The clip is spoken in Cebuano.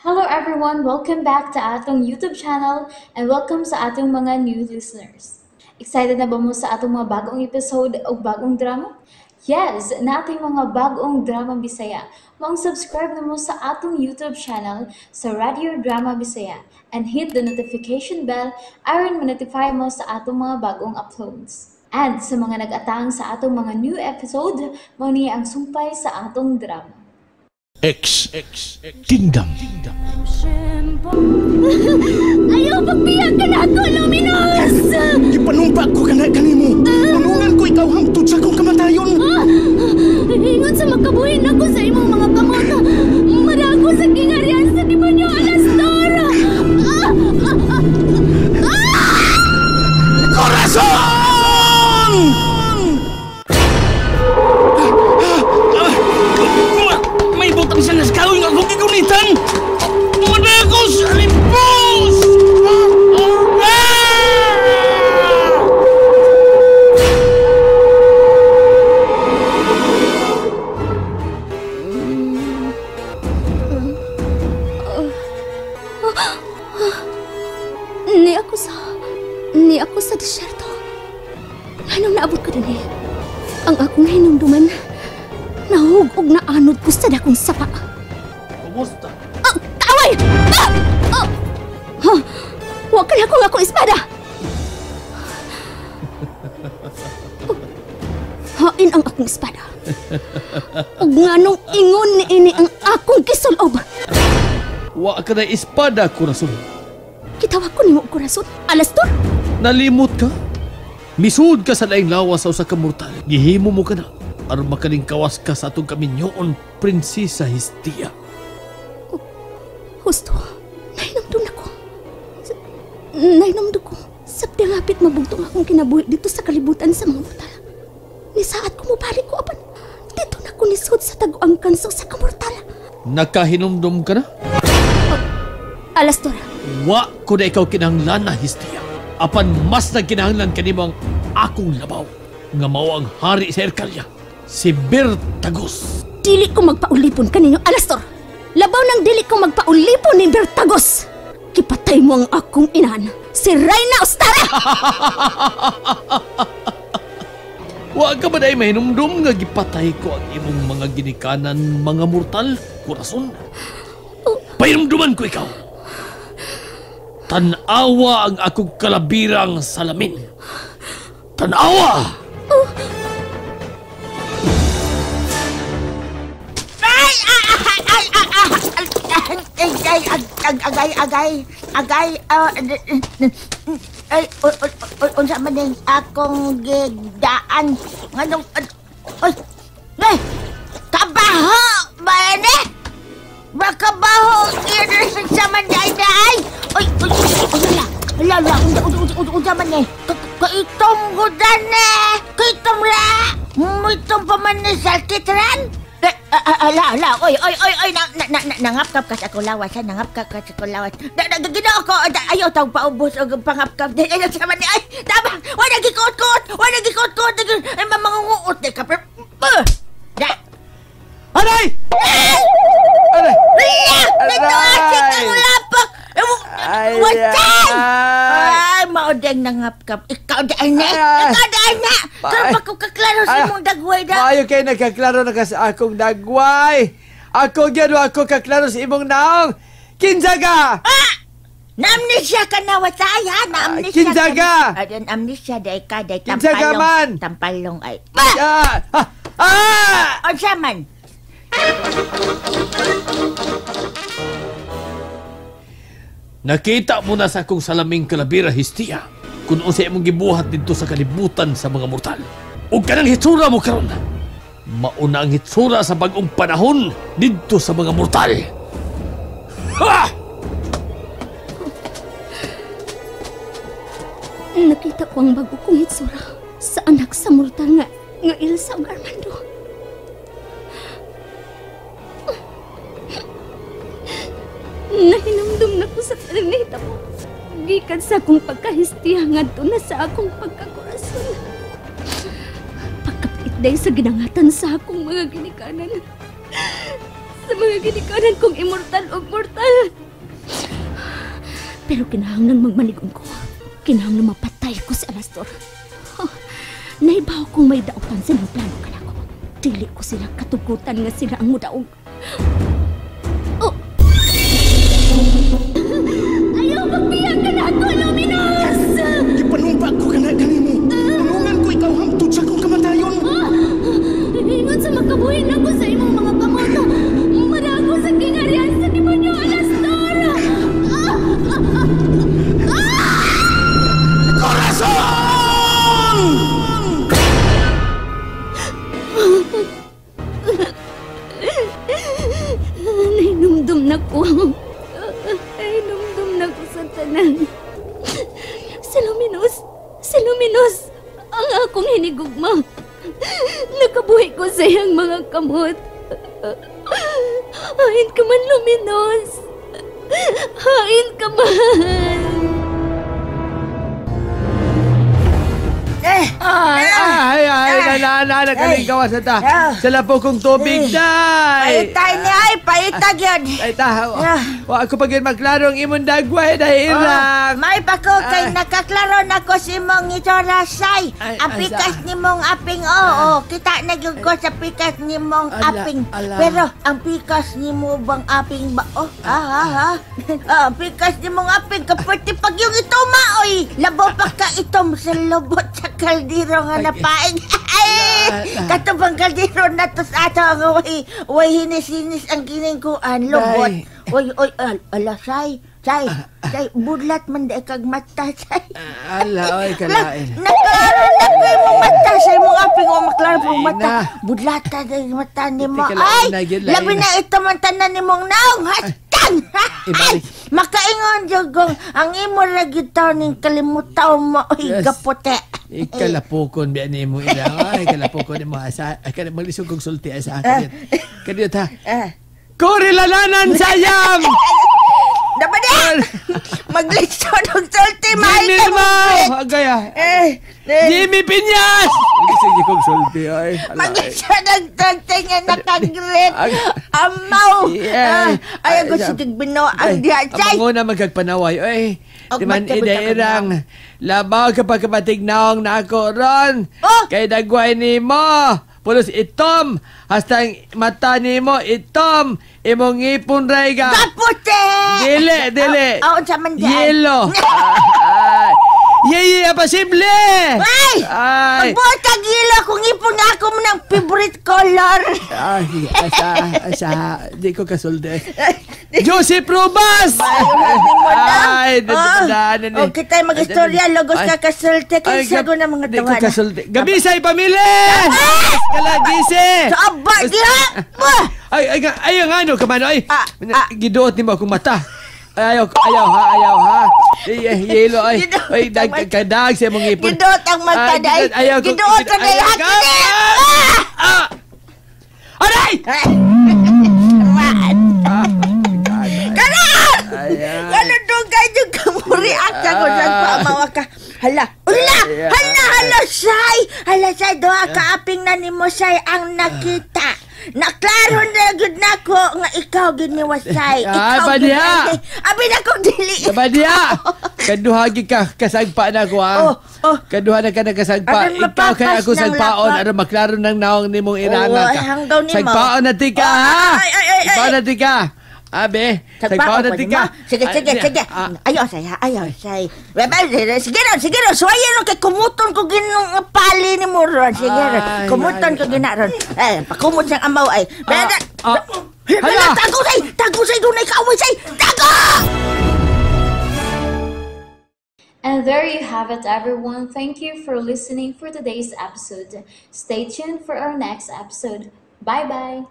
Hello everyone! Welcome back to atong YouTube channel and welcome sa atong mga new listeners. Excited na ba mo sa atong mga bagong episode o bagong drama? Yes! Nating mga bagong drama Bisaya. Maong subscribe na mo sa atong YouTube channel sa Radio Drama Bisaya and hit the notification bell aron ma-notify mo sa atong mga bagong uploads. And sa mga nag-atang sa atong mga new episode, mao ni ang sumpay sa atong drama. X Kingdom. Ayaw pagbiyak ka na ako, Luminous! Ipanumpa ko ka na kanimo. Unungan ko ikaw hangtod sa akong kamatayon. Ingon sa makabuhin ako sa imong mga kamot. Madago sa gingarian sa demonyo, Alastor! Corazon! May butang sa naskaw nga akong gigunitan! Madago sa limpos! Ni ako sa disyerto. Anong naabot ko din eh? Ang akong hinumduman, nahugog na anod ko sa dakong sapa. Kumusta? Kaaway! Huwag ka na akong akong espada! Hain ang akong espada. Ug nganong ingon ni ini ang akong gisulob. Wa ka na espada, Corazon. Kitawag ko nimo, Corazon. Alastor? Nalimot ka? Misud ka sa laing lawas sa usa ka mortal. Gihimo mo ka na aron makalingkawas ka sa atong kaminyoon, Prinsesa Hestia. Husto, nahinumdum na ko. Nahinumdum ko. Sabdi ang hapit mabugtong akong kinabuhi dito sa kalibutan sa mga mortal. Nisaat ko mubalik ko apan dito na ko nisod sa taguangkan sa usa ka mortal. Nakahinumdum ka na? Alastor. Wa ko na ikaw kinahanglan na, Hestia. Apan mas nagkinahanglan kanimo ang akong labaw nga mao ang hari sa Erkalia, si Bertagos. Dili ko magpaulipon kaninyo, Alastor. Labaw nang dili ko magpaulipon ni Bertagos. Kipatay mo ang akong inahan, si Reyna Ostara! Wa ka ba dahil mahinumdum nga gipatay ko ang imong mga ginikanan, mga mortal, Corazon? Pahinumduman ko ikaw. Tanawa ang akong kalabirang salamin. Tanawa! Oh. Ay! Ay! Ay! Agay! Agay! Agay! Ay! Unsa man ning akong gidaan? Nganong... Ay! Ay! Kabaho! Ba ni? Makabaho! Sa man day-day! Ay! Ay! Ala! Ala! Unsa man ni? Kaitom ko dan eh! Kaitom ra! Muitom pa man ni sa alkitran? Ala! Ala! Oy! Oy! Oy! Oy! Nangapkap ka sa akong lawas ha? Nangapkap ka sa akong lawas. Ginoo ko! Ayaw tawag paubos o pangapkap. Ayaw sa man ni! Ay! Tama! Wala gikuot-kuot! Wala gikuot-kuot! Ay! Mamangunguot ni ka! Da! Aray! Aray! Nagtuasik ang lapak! Watay! Ay, maudeng nangapkap. Ikaw daan na! Ikaw daan na! Karoon pa ko kaklaro sa imong dagway na! Maayo kayo nagkaklaro na ka sa akong dagway! Ako gyud ako kaklaro sa imong naong! Kinsa ka! Ah! Na-amnesia ka na, watay ha? Na-amnesia kinsa ka! Ka? Amnesia, day ka, day kinsa ka man! Tampalong ay... Ah! Ah! Unsa man? Nakita mo na sa akong salaming kalabira, Hestia, kung unsa imong gibuhat didto sa kalibutan sa mga mortal. Ug kanang hitsura mo karon, mauna ang hitsura sa bag-ong panahon didto sa mga mortal. Ha! Nakita ko ang bago kong hitsura sa anak sa mortal nga Ilsa ug Armando. Nahinumdum na ko sa tanang nahitabo. Gikan sa akong pagkahistiya ngadto na sa akong pagkakorason. Pagkapit day sa ginangatan sa akong mga ginikanan. Sa mga ginikanan kong immortal o mortal. Pero kinahanglan magmaligon ko. Kinahanglan mapatay ko si Alastor. Oh, naibaw kong may dautan silang plano kanako. Dili ko sila katugutan nga sila ang mudaog. Oh! Ayaw magbiyak ka na ako, Luminos! Gipanumpa ko ka na kanimo. Tulungan ko ikaw hangtod sa akong kamatayon. Ingon sa makabuhin ako sa imong mga kamot. Marago sa kingarian sa demonyo, Alastor! Corazon! Nainumdum na ko. Nainumdum na ko sa tanan. Si Luminos, ang akong hinigugma. Nakabuhi ko sa iyang mga kamot. Hain ka man, Luminos. Hain ka man. Ay, ay, na, nakalingawa sa ta. Sa lapo kong tubig, day. Paitay ni ay, paitag yun. Ay, ta, wa ako pag yun maklaro ang imong dagway, dahil irang. May pa ko, kay nakaklaro na ko si mong itora, say. Ang pikas ni mong aping, oo, kita na yun ko sa pikas ni mong aping. Pero, ang pikas ni mo bang aping ba? Oh, ha. Ang pikas ni mong aping, kapati pag yung ito maoy, labo pa ka itom sa lobot sa kaldero nga napaing. Ay! Katubang kaldero na to sa ato ang way hinis-hinis ang kiningkuan, lobot. Oy, oy, ala, say, budlat man di kag mata, say. Ala, oy, kalain. Naklaro na ko yung mata, say, mong aping o maklaro mong mata. Budlata na yung mata ni mo. Ay, labi na ito man tanan ni mong naong, hastang! Ay, makaingon, Jogong, ang imo ra gyud ning kalimutaw mo, oy, gapote. Ikalapukon biya ni mo ilang. Ay, kalapukon ni mo. Asa, ay, maglisog kong sulti ay sa akin. Kaniyot ha. Kurilalanan sayang! Dapat yan! Maglisod og sulti, Jimmy mo! Agaya! Jimmy Piñas! Maglisod kong sulti, ay. Maglisod og sulti nga nakagrit. Amaw! Ay, ako sige binuang diha. Amango na magkagpanaway, ay. Di man idairang labaw kapag kapatignaong na ako ron. Kay dagway ni mo. Pulos itom. Hasta ang mata ni mo itom. Imong ngipon ray ka. Kaputi! Dili, dili. Oo, sa man dyan. Yelo. Yeye, apasible! Ay! Magbuot kag yelo kung ipon nga ako mo ng favorite color. Ay, asa, di ko kasulti. Joseph Rubas! Ay, daanan eh. O, kita mag-istorya, logos ka kasulti. Kaya sago na mga tawana. Di ko kasulti. Gabisay, pamilya! Kalagise! Aba, diha! Ay, ay, ay, ang ano, kamano, ay. Giduot ni mo akong mata. Ayaw, ayaw ha, ayaw ha. Yelo, ay. Ay, kadag sa mong ipon. Giduot ang mata, day. Giduot ka na lahat. Aray! Karan! Ano dugay yung kamuriak sa kung saan pamawa ka. Hala, hala, hala, hala, say! Hala, say, doha kaaping na ni mo, say, ang nakita. Naklaro na gud nako nga ikaw giniwasay. Ikaw gid. Abi na kong dili. Ba diha. Kaduha gid ka kasagpa na ko ha. Oh. Kaduha na ka nagkasagpa. Ikaw kay ako sagpaon aron maklaro nang naong nimong iranga ka. Sagpaon na tika ha. Sagpaon na tika. Abe, sagpaon na tika. Sige, sige, sige. Ayaw say, ayaw say. Sige ron, sige ron. Suwayan ron kay kumuton ko ginong pali ni mo ron. Sige ron. Kumuton ko gina ron. Eh, pakumot siyang amaw ay. Hala! Tago say! Tago say! Dunay kaaway say! Tago! And there you have it, everyone. Thank you for listening for today's episode. Stay tuned for our next episode. Bye-bye!